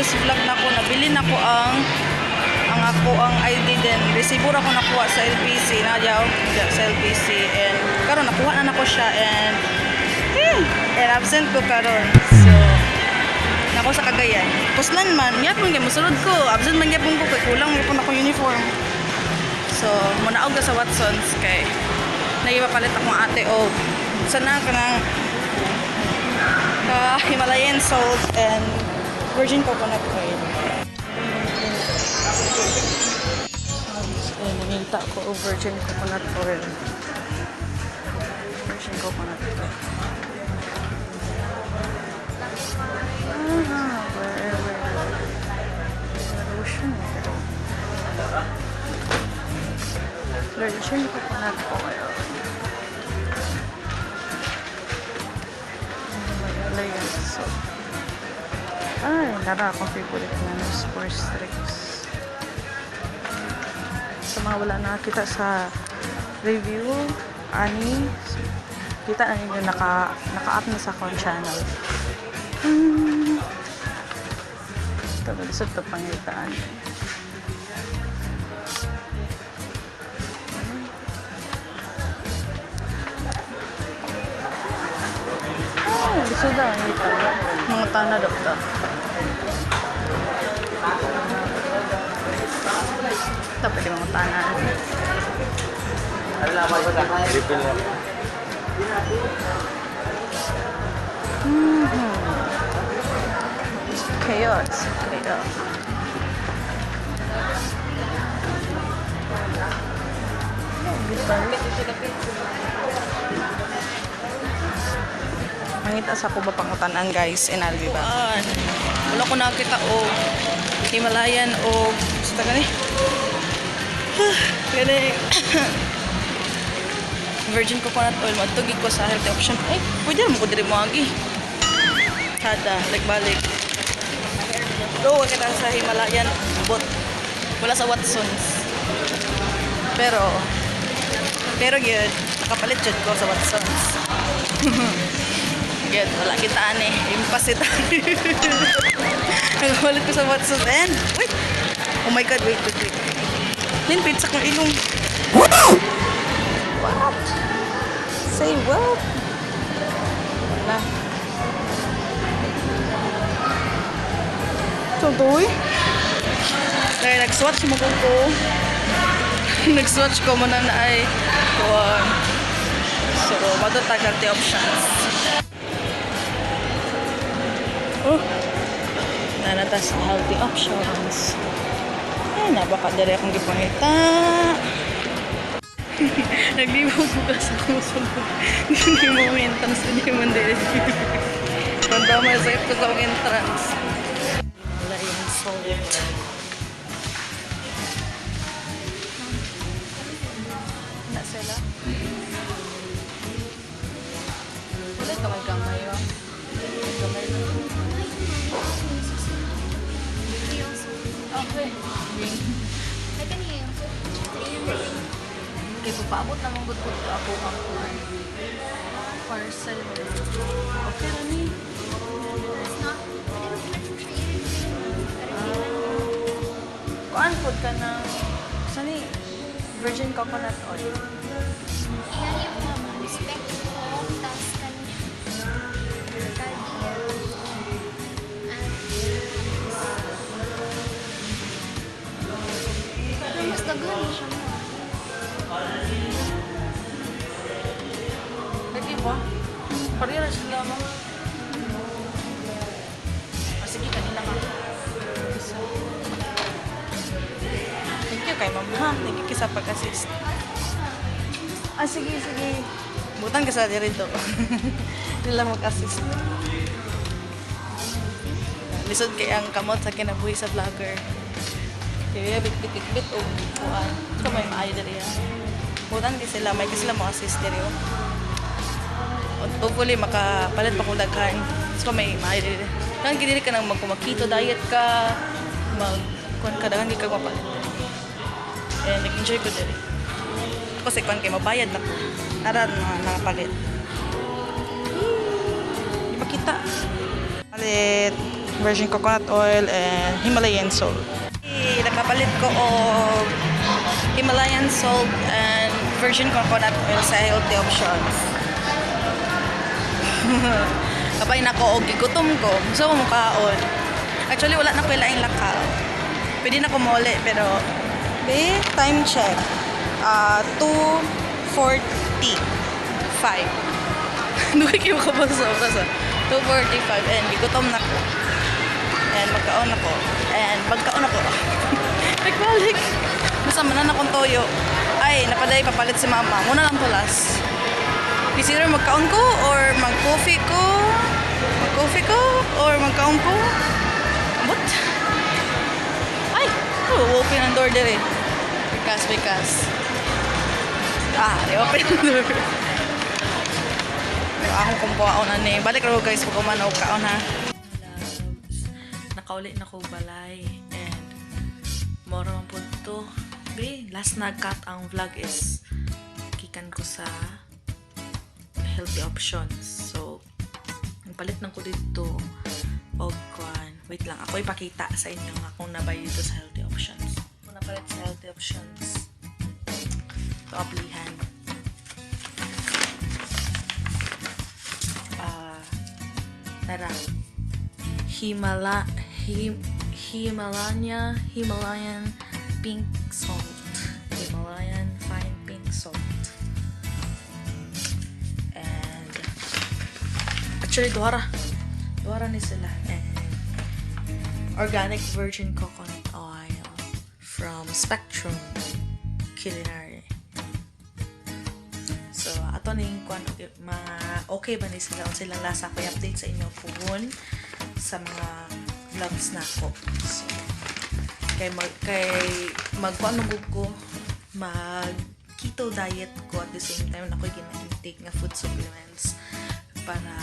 Previous vlog na ko, nabili na ko ang ako ang ID, then resibo ra ko nakuha sa LPC na yaw sa LPC, and karon nakuha na nako siya and absent ko karon, so nako sa Cagayan. Kuslan man gyapon kay mosulod ko, absent man gyapon ko kay kulang gyapon ako uniform. So munaog ka sa Watsons kay naipapalit akong ate og sana kanang ka Himalayan salt and virgin coconut oil. So, nangita ko og virgin coconut oil. Virgin coconut oil. Ah, where? Lotion. Virgin coconut oil. Himalayan salt. Ay, nara akong favorite na sports tricks. Sa mga wala nakakita sa review, ani, kita na ninyo naka-up na sa akong channel. Ito, lisod ito pangitaan. Ay, lisod na pangitaan. Mga tana doktor. Ito, pwede mga tanan. Chaos. Chaos. Mangita sa ko ba pangutanan, guys, in Albi ba? Wala ko nakita og Himalayan og basta gani. Gani. Virgin coconut oil, madtugi ko sa healthy option. Ay, pwede mo ko diri moagi. Kada, balik. Do kita sa Himalayan bot. Wala sa Watsons. Pero gyud, nakapalit jud ko sa Watsons. Gyud, wala kita ani, impasit. Nakapalit ko sa Watsons and wait. Oh my God, wait, wait, wait. Lin, wait sa kong ilong. What? Say what? Wala. So, doy? Dahil nag-swatch mo ko. Nag-swatch ko muna na ay kuwan. So, madto tag healthy options. Oh. Nanata sa healthy options. Ay, nabaka diri akong gipangita. Naglibog ko ka sa akong sulod. Hindi mo entrance, hindi mo diri. Kung may sakit ko sa akong entrance. Wala yung salt. Na sila. Wala ka magkamay, oh. Gamay lang. Okay. Okay, papaabot na mong gud ako ang kuan. Parcel. Okay ra ni. Kuan pod ka ng sani virgin coconut oil. Mas daghan siya mo. Lagi ba? Pareha sila mo. Ah, sige, kanina ka. Isa. Thank you kay ma'am ha. Thank you sa pag-assist. Ah, sige, sige. Butan ka sa diri to. Dili lang mag-assist. Lisod kay ang kamot sa kinabuhi sa vlogger. Kaya bit bit bit bit og kuan. So may maayo diri ha. Butan kay sila, may kasi sila mo assist diri oh. Hopefully makapalit pa kong daghan. So may maayo diri. Daghan gid diri ka nang magkumakito diet ka, mag kuan ka, daghan gid ka mapalit diri. And nag-enjoy ko diri. Kasi kuan kay mabayad na ko. Ara na nakapalit. Di pa kita. Palit virgin coconut oil and Himalayan salt. Nakapalit ko og Himalayan salt and virgin coconut oil sa Healthy Options. Kapay nako og gigutom ko. Gusto ko mukaon. Actually, wala na ko laing lakaw. Pwede na ko muli, pero be, time check. 2:45. Duhay kayo ko ba sa oras ah. 2:45 and gigutom na ko. And magkaon ako. And magkaon ako. Nagbalik. Basta man na akong toyo. Ay, napaday papalit si mama. Muna lang tulas. Consider magkaon ko or mag-coffee ko. Mag-coffee ko or magkaon ko. Ambot. Ay! Oh, open ang door dire. Because, because. Ah, di open ang door. Pero akong kumbuhaon ani. Balik ra ko, guys, pag umano kaon ha. Nakauli na ko balay and moro man pud to. Be, last nag-cut ang vlog is gikan ko sa Healthy Options. So, ang palit lang ko dito og kuan. Wait lang, ako ipakita sa inyo nga akong nabay dito sa Healthy Options. Ako napalit sa Healthy Options. Ito aplihan. Ah, tara. Himalayan pink salt. Himalayan fine pink salt. And actually duha ra. Duha ra ni sila. And organic virgin coconut oil from Spectrum Culinary. So, ato ning kuan ma okay ba ni sila, unsa silang lasa ko i-update sa inyo puhon sa mga vlogs nako. So, kay magkuan man gud ko, mag keto diet ko, at the same time ako'y gina-intake nga food supplements para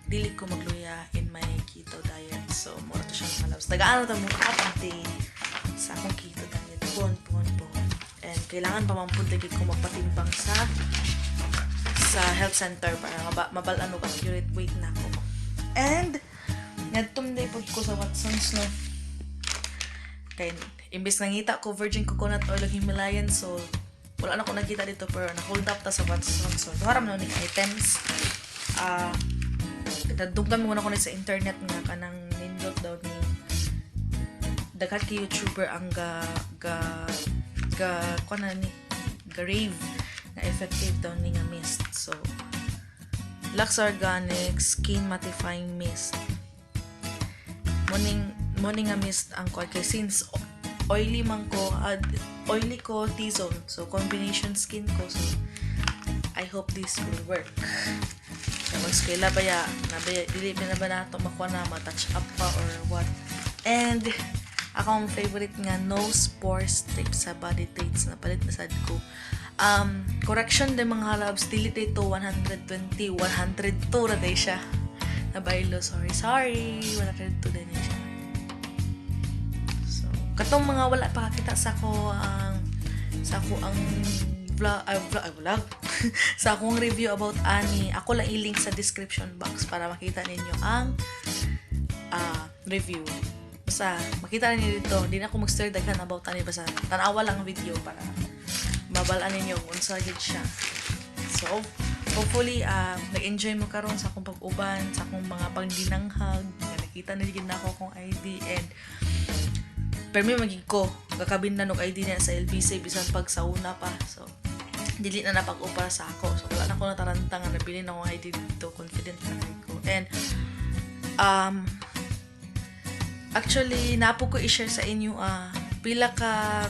dili ko magluya in my keto diet. So, mura to siya, mga loves. Tagaan na ta mo update sa akong keto diet. Puhon, puhon, puhon. And kailangan pa man pud lagi ko magpatimbang sa health center para mabal-an og accurate weight nako. And ngadto day pud ko sa Watsons, no. Kay imbes nangita ko virgin coconut oil ug Himalayan salt, wala na ko nakita dito pero na hold up ta sa Watsons. So, duha ra man ni items. Ah, nadugtan mo na ko ni sa internet nga kanang nindot daw ni daghan kay YouTuber ang ga ga ga kuan na ni ga rave na effective daw ni nga mist. So, Lux Organic Skin Mattifying Mist. Morning nga mist ang kuan kay since oily man ko, ad, oily ko T-zone. So, combination skin ko. So, I hope this will work. So, mag-eskwela ba ya? Nabi, dili ba na ba nato makuha na ma-touch up pa or what? And, akong favorite nga nose pore strip sa Body Traits na palit na sad ko. Correction din, mga loves, dili to 120, 102 ra day siya. Nabaylo, sorry, sorry. 102 din siya. So, katong mga wala pa kakita sa ako ang vlog, ay, vlog, ay, vlog. Sa akong review about ani, ako lang i-link sa description box para makita ninyo ang review. Basta, makita ninyo dito, hindi na ako mag-story daghan about ani, basta tanawa lang ang video para mabalaan ninyo kung unsa gid siya. So, hopefully, nag-enjoy mo karon sa akong pag-uban, sa akong mga pagdinanghag, nga nakita na gid nako akong ID and pero may magig ko, kakabin na og ID niya sa LBC bisan pag sa una pa. So, dili na napag-upara sa ako. So, wala na ko nataranta nga nabili na akong ID dito. Confident na kay ko. And, actually, napo ko i-share sa inyo pila ka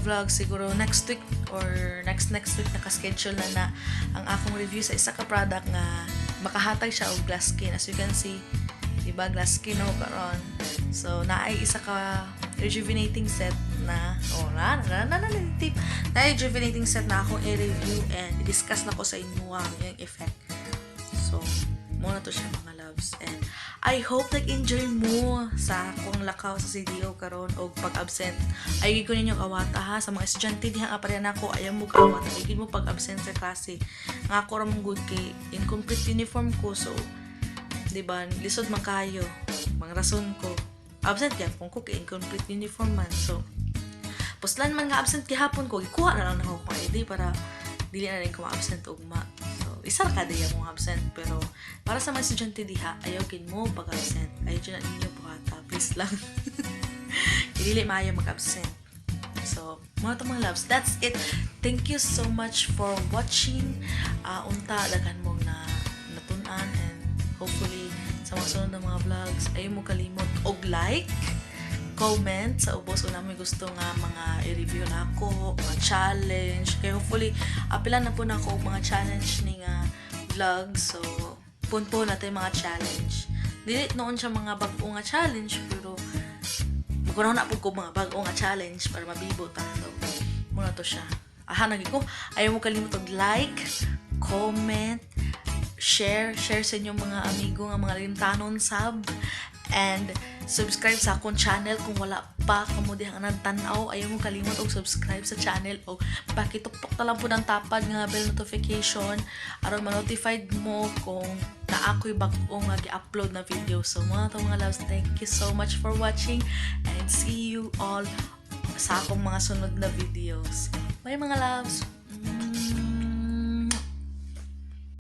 vlog siguro next week or next next week, naka-schedule na na ang akong review sa isa ka product nga makahatag siya og glass skin. As you can see, diba, glass skin ako karon. So naay isa ka rejuvenating set na oh na na na na, na tip na rejuvenating set na akong i-review and i-discuss na ko sa inyo ang yung effect. So mao na to siya, mga loves, and I hope nag-enjoy mo sa akong lakaw sa CDO karon og pag-absent. Ay ko ninyo kawata ha, sa mga estudyante diha nga pareha nako, ayaw mo kawat, ay mo pag-absent sa klase. Nga ako ra mong good kay incomplete uniform ko, so Di ba? Lisod man kayo. Mga rason ko. Absent gyapon ko kay incomplete uniform man. So, puslan man nga absent gihapon ko, gikuha na lang nako akong ID para dili na rin ko ma-absent ugma. So, isa ra ka day akong absent, pero para sa mga estudyante diha, ayaw kin mo pag-absent. Ayaw dyan na ninyo buhata. Please lang. Dili maayo mag-absent. So, mga to, mga loves, that's it. Thank you so much for watching. Unta, daghan mong na natun-an and hopefully sa mga sunod na mga vlogs, ayaw mo kalimot og like, comment sa ubos kung namin gusto nga mga i-review na ako, mga challenge. Kaya hopefully, apilan na po na ako og mga challenge ni nga vlog. So, punpo natin mga challenge. Dili noon siya mga bag-o nga challenge, pero magkunaw na po ko mga bag-o nga challenge para mabibo ta. So, muna to siya. Aha, nagi ko. Ayaw mo kalimot og like, comment, share, share sa inyong mga amigo nga mga limtanon sab and subscribe sa akong channel kung wala pa kamo diha nga nagtan-aw. Ayaw mo kalimot og subscribe sa channel o pakituktok na lang po ng tapad nga bell notification aron ma-notified mo kung naa ako'y bag-o nga gi-upload na video. So mga to, mga loves, thank you so much for watching and see you all sa akong mga sunod na videos. Bye, mga loves.